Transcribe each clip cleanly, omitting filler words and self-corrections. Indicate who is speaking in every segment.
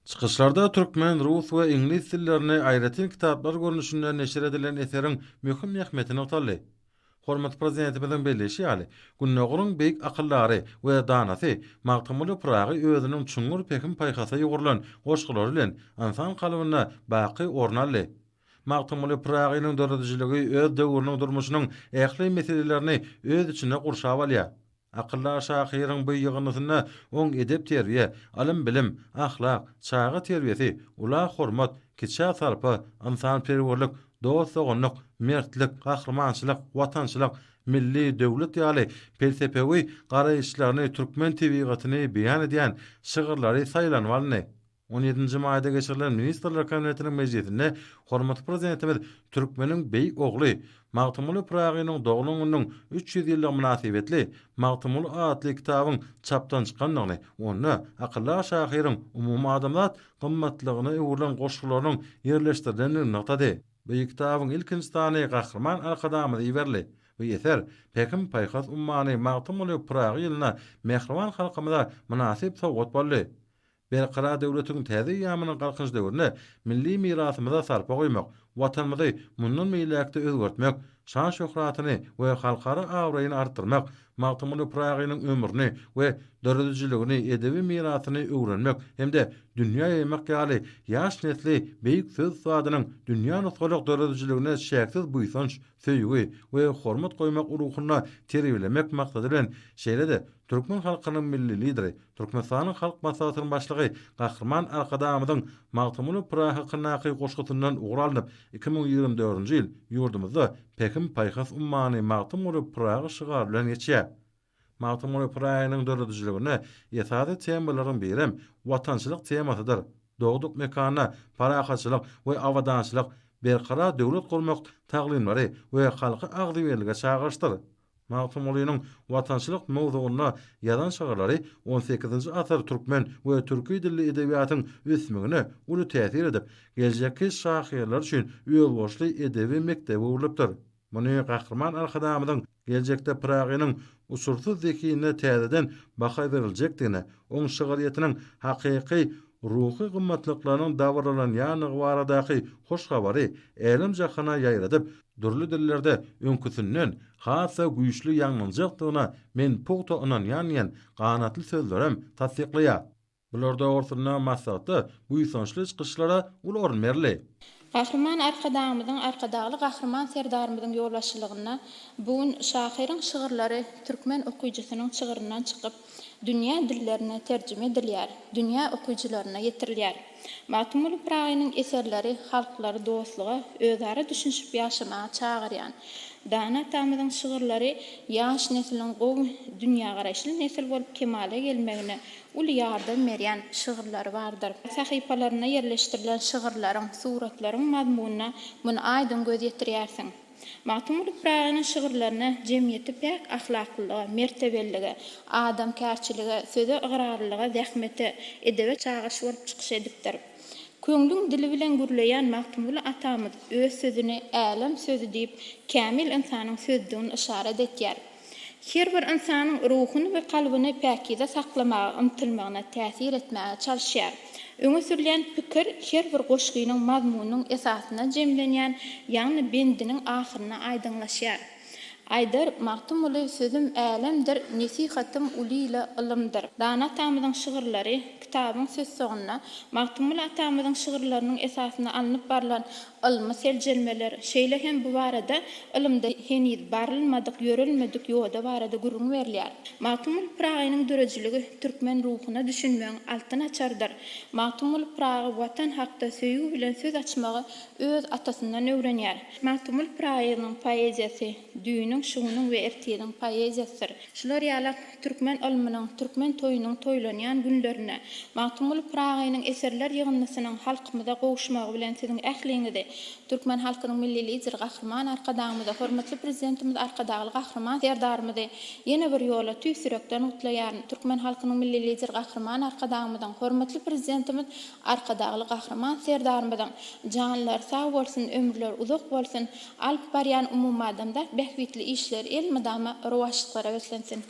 Speaker 1: Çykyşlarda türkmen, rus we iňlis dillerinde aýratyn kitaplar görnüşinde neşir edilen eseriň möhüm ähmiýeti nygtaldy. Hormatly Prezidentimiziň belleýşi ýaly, Gündogaryň beýik akyldary we danasy Magtymguly Pyragy özüniň çuňňur pähim-paýhasa ýugrulan goşgulary bilen ynsan kalbynda baky orun aldy. Magtymguly Pyragynyň döredijiligi öz döwrüniň durmuşynyň ähli meselelerini öz içinde gurşap alýar. Akyldar şahyryň bu ýygyndysynda oň edep-terbiýe, ylym-bilim, ahlak, çaga terbiýesi, ula hormat, kiçä sarpa, ynsanperwerlik, dost-doganlyk, mertlik, gahrymançylyk, watançylyk, milli döwlet ýaly pelsepewi garaýyşlaryny türkmen tebigatyny beýan edýän şygyrlary saýlanyp alyndy. On ýedinji maýda geçirilen Ministrler Kabinetiniň mejlisinde hormatly Prezidentimiz türkmeniň beýik ogly Magtymguly Pyragynyň doglan gününiň 300 ýyllygy mynasybetli Magtymguly atly kitabyň çapdan çykandygyny, onda akyldar şahyryň umumadamzat gymmatlygyna öwrülen goşgularynyň ýerleşdirilendigini nygtady. Bu kitabyň ilkinji sany Gahryman Arkadagymyza iberildi. Bu eser Pähim-paýhas ummany Magtymguly Pyragy ýylynda mähriban halkymyza mynasyp sowgat boldy. Berkarar döwletiň täze eýýamynyň Galkynyş döwründe milli mirasymyza sarpa goýmak, Watanymyzy mundan beýläk-de özgertmek, şan-şöhratyny we halkara abraýyny artdyrmak, Magtymguly Pyragynyň ömrüni we döredijiligini, edebi mirasyny öwrenmek hem-de dünýä ýaýmak ýaly ýaş nesli beýik söz ussadynyň dünýä nusgalyk döredijiligine çäksiz buýsanç, söýgi we hormat goýmak ruhunda terbiýelemek maksady bilen, şeýle-de Türkmen halkynyň Milli Lideri, Türkmenistanyň Halk Maslahatynyň Başlygy Gahryman Arkadagymyzyň Magtymguly Pyragy hakyndaky goşgusyndan ugur alnyp, 2024-nji ýyl ýurdumyzda Pähim-paýhas ummany Magtymguly Pyragy şygary bilen geçýär. Magtymguly Pyragynyň döredijiliginde esasy temalaryň birem watançylyk temasydyr. Dogduk mekanda parahatçylyk we abadançylyk, berkarar döwlet gurmak taglymlary we halky agzybirlige çagyryşdyr. Magtymgulynyň watançylyk mowzugynda ýazan şygyrlary on sekizinji asyr türkmen we türki dilli edebiýatyň ösmegine uly täsir edip, geljekki şahyrlar üçin özboluşly edebi mekdebe öwrülipdir. Muny Gahryman Arkadagymyzyň geljekde Pyragynyň uçursyz zehinine täzeden baha beriljekdigine, oň şygyrýetiniň hakyky ruhy gymmatlyklarynyň dabaralanýandygy baradaky hoş habary älem-jahana ýaýradyp, dürli dillerde öňküsinden has-da güýçli ýaňlanjakdygyna men pugta ynanýan diýen ganatly sözlerem tassyklaýar. Bular dogrusynda maslahatda buýsançly çykyşlara uly orun berildi.
Speaker 2: Gahryman Arkadagymyzyň, Arkadagly Gahryman Serdarymyzyň ýolbaşçylygynda bu gün şahyryň şygyrlary türkmen okyjysynyň çygryndan çykyp, dünýä dillerine terjime edilýär, dünýä okyjylaryna ýetirilýär. Magtymguly Pyragynyň eserleri halklary dostluga, özara düşünişip ýaşamaga çagyrýan. Dana atamyzyň şygyrlary ýaş nesliň gowy dünýägaraýyşly nesil bolup kemala gelmegine uly ýardam berýän şygyrlary bardyr. Sahypalarynda ýerleşdirilen şygyrlaryň, suratlaryň mazmunyna muny aýdyň göz ýetirýärsiň. Magtymguly Pyragynyň şygyrlarynda jemgyýeti päk ahlaklylyga, mertebelilige, adamkärçilige, söze ygrarlylyga, zähmete, edebe çagyryş bolup çykyş edipdir. Köňlüň dili bilen gürleýän Magtymguly atamyz öz sözüni älem sözi diýip, kämil ynsanyň sözüdigini yşarat etýär. Her bir ynsanyň ruhuny we kalbyny päkize saklamaga ymtylmagyna täsir etmäge çalyşýar. Öňe sürülýän pikir her bir goşgynyň mazmunynyň esasynda jemlenýän, ýagny bendiniň ahyrynda aýdyňlaşýar. Aýdar Magtymguly Sözüm älemdir, nesihatym uly ile ylymdyr. Dana atamyzyň şygyrlary kitabyň sözsogynda Magtymguly atamyzyň şygyrlarynyň esasynda alnyp barlan Ylmy seljermeler, şeýle hem bu barada ylymda heniz barylmadyk, ýörelmedik ýoda barada gürrüň berilýär. Magtymguly Pyragynyň döredijiligi türkmen ruhuna düşünmegiň altyn açarydyr. Magtymguly Pyragy Watan hakda söýgi bilen söz açmagy öz atasyndan öwrenýär. Magtymguly Pyragynyň poeziýasy düýnüň, şu günüň we ertiriň poeziýasydyr. Şular ýalak türkmen ylmynyň, türkmen toýunyň toýlanýan günlerinde Magtymguly Pyragynyň eserler ýygyndysynyň halkymyza gowuşmagy bilen siziň ähliňizi, türkmen halkynyň Milli Lideri Gahryman Arkadagymyzy, hormatly Prezidentimiz Arkadagly Gahryman Serdarymyzy ýene bir ýola tüýs ýürekden gutlaýaryn. Türkmen halkynyň Milli Lideri Gahryman Arkadagymyzyň, hormatly Prezidentimiz Arkadagly Gahryman Serdarymyzyň janlary sag bolsun, ömürleri uzak bolsun, alyp barýan umumadamzat bähbitli işleri elmydama rowaçlyklara beslensin!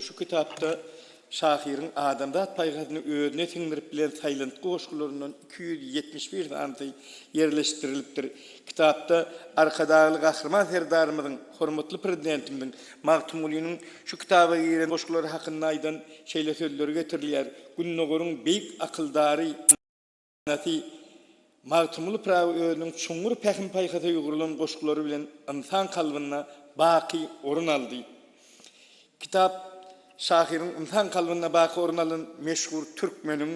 Speaker 3: Şu kitapda. Şahyryň adamzat paýhasyny özüne siňdirip bilen saýlantgy goşgularyndan 271 sanysy ýerleşdirilipdir. Kitapda Arkadagly Gahryman Serdarymyzyň, hormatly Prezidentimiziň Magtymgulynyň şu kitaba giren goşgulary hakynda aýdan şeýle sözleri getirilýär, Gündogaryň beýik akyldary, Danasy Magtymguly Pyragy özüniň çuňňur pähim-paýhasa ýugrulan goşgulary bilen ynsan kalbynda baky orun aldy. Kitap şahyryň ynsan kalbynda baky orun alan meşhur Türkmeniň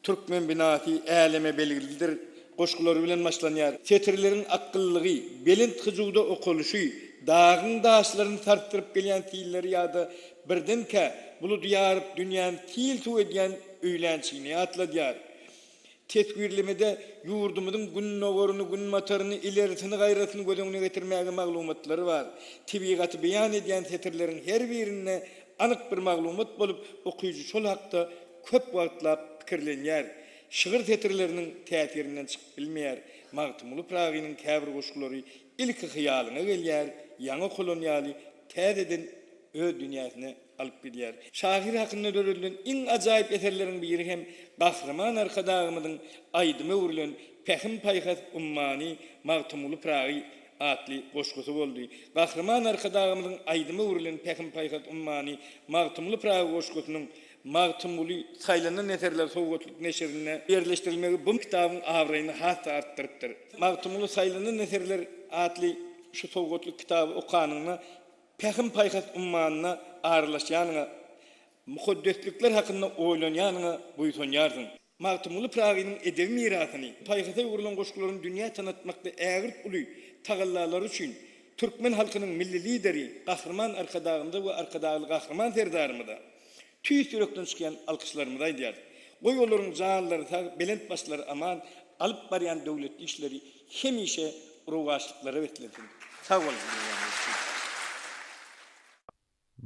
Speaker 3: Türkmen binasy äleme belgilidir goşgulary bilen başlanýar. Setirleriň akyllygy, belent hyjuwda okalyşy, dagyň daşlaryny sarsdyryp gelýän silleri ýa-da birdenkä buludy ýaryp dünýäni sil-suw edýän öýlänçini ýatladýar. Teswirlemede ýurdumyzyň gündogaryny, günbataryny, ilerisini-gaýrasyny göz öňüne getirmäge maglumatlary bar. Tebigaty beýan edýän setirleriň her birinde anyk bir maglumat bolup, okyjy şol hakda köp wagtlap pikirlenýär. Şygyr setirleriniň täsirinden çykyp bilmeýär. Magtymguly Pyragynyň käbir goşgulary ilki hyýalyňa gelýär, ýaňy okalan ýaly täzeden öz dünýäsine alyp gidýär. Şahyr hakynda döredilen iň ajaýyp eserleriň biri hem Gahryman Arkadagymyzyň aýdyma öwrülen Pähim-paýhas ummany Magtymguly Pyragy atly goşgusy boldy. Gahryman Arkadagymyzyň aýdyma öwrülen Pähim-paýhas ummany Magtymguly Pyragy goşgusynyň Magtymguly saýlanan eserler sowgatlyk neşirinde ýerleşdirilmegi bu kitabyň abraýyny has-da artdyrypdyr. Magtymguly saýlanan eserler atly şu sowgatlyk kitaby okanyňda Pähim-paýhas ummanyna aralaşýanyňa, mukaddeslikler hakynda oýlanýanyňa buýsanýarsyň. Magtymguly Pyragynyň edebi mirasyny, paýhasa ýugrulan goşgularyny dünýä tanatmakda ägirt uly tagallalary üçin türkmen halkynyň Milli Lideri Gahryman Arkadagymyza we Arkadagly Gahryman Serdarymyza tüýs ýürekden çykýan alkyşlarymyzy aýdýarys. Goý olaryň janlary sag, belent başlary aman, alyp barýan döwletli işleri hemişe rowaçlyklara beslensin. Sag boluň diňleýänler üçin.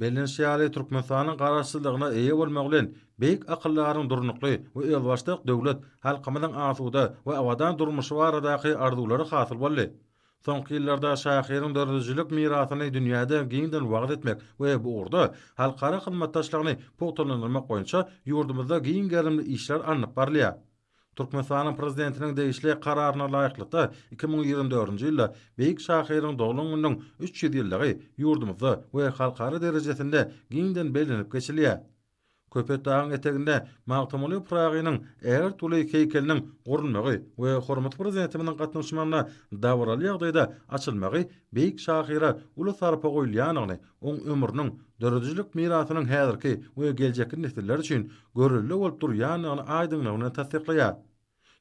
Speaker 1: Bellenişi ýaly, Türkmenistanyň Garaşsyzlygyna eýe bolmagy bilen, beýik akyldaryň durnukly we özbaşdak döwlet, halkymyzyň asuda we abadan durmuşy baradaky arzuwlary hasyl boldy. Soňky ýyllarda şahyryň döredijilik mirasyny dünýäde giňden wagyz etmek we bu ugurda halkara hyzmatdaşlygyny pugtalandyrmak boýunça ýurdumyzda giň gerimli işler alnyp barylýar. Türkmenistanyň Prezidentiniň degişli Kararyna laýyklykda, 2024-nji ýylda beýik şahyryň doglan gününiň 300 ýyllygy ýurdumyzda we halkara derejesinde giňden bellenip geçilýär. Köpetdagyň eteginde Magtymguly Pyragynyň ägirt uly heýkeliniň gurulmagy we hormatly Prezidentimiziň gatnaşmagynda dabaraly ýagdaýda açylmagy beýik şahyra uly sarpa goýulýandygyny, oň ömrüniň, döredijilik mirasynyň häzirki we geljekki nesiller üçin görelde bolup durýandygyny aýdyňlygy bilen tassyklaýar.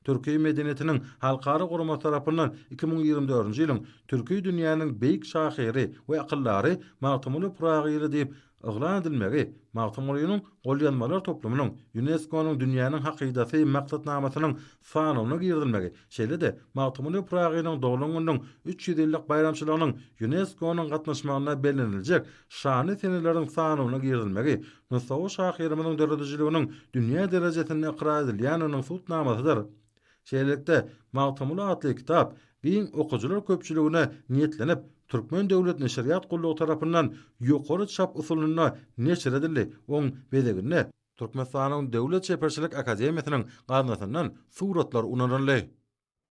Speaker 1: Türki medeniýetiniň halkara guramasy tarapyndan 2024-nji ýylyň Türki dünýäniň beýik şahyry we akyldary Magtymguly Pyragy ýyly diýip yglan edilmegi Magtymgulynyň golýazmalar toplumynyň ÝUNESKO-nyň Dünýäniň hakydasy maksatnamasynyň sanawyna girizilmegi, şeýle-de Magtymguly Pyragynyň doglan gününiň 300 ýyllyk baýramçylygynyň ÝUNESKO-nyň gatnaşmagynda belleniljek şanly seneleriň sanawyna girizilmegi nusgawy şahyrymyzyň döredijiliginiň dünýä derejesinde ykrar edilýändiginiň subutnamasydyr. Şeýlelikde, Magtymguly atly kitap giň okyjylar köpçüligine niýetlenip, Türkmen döwlet neşirýat gullugy tarapyndan ýokary çap usulynda neşir edildi, oň bezeginde Türkmenistanyň Döwlet çeperçilik akademiýasynyň gaznasyndan suratlar ulanyldy.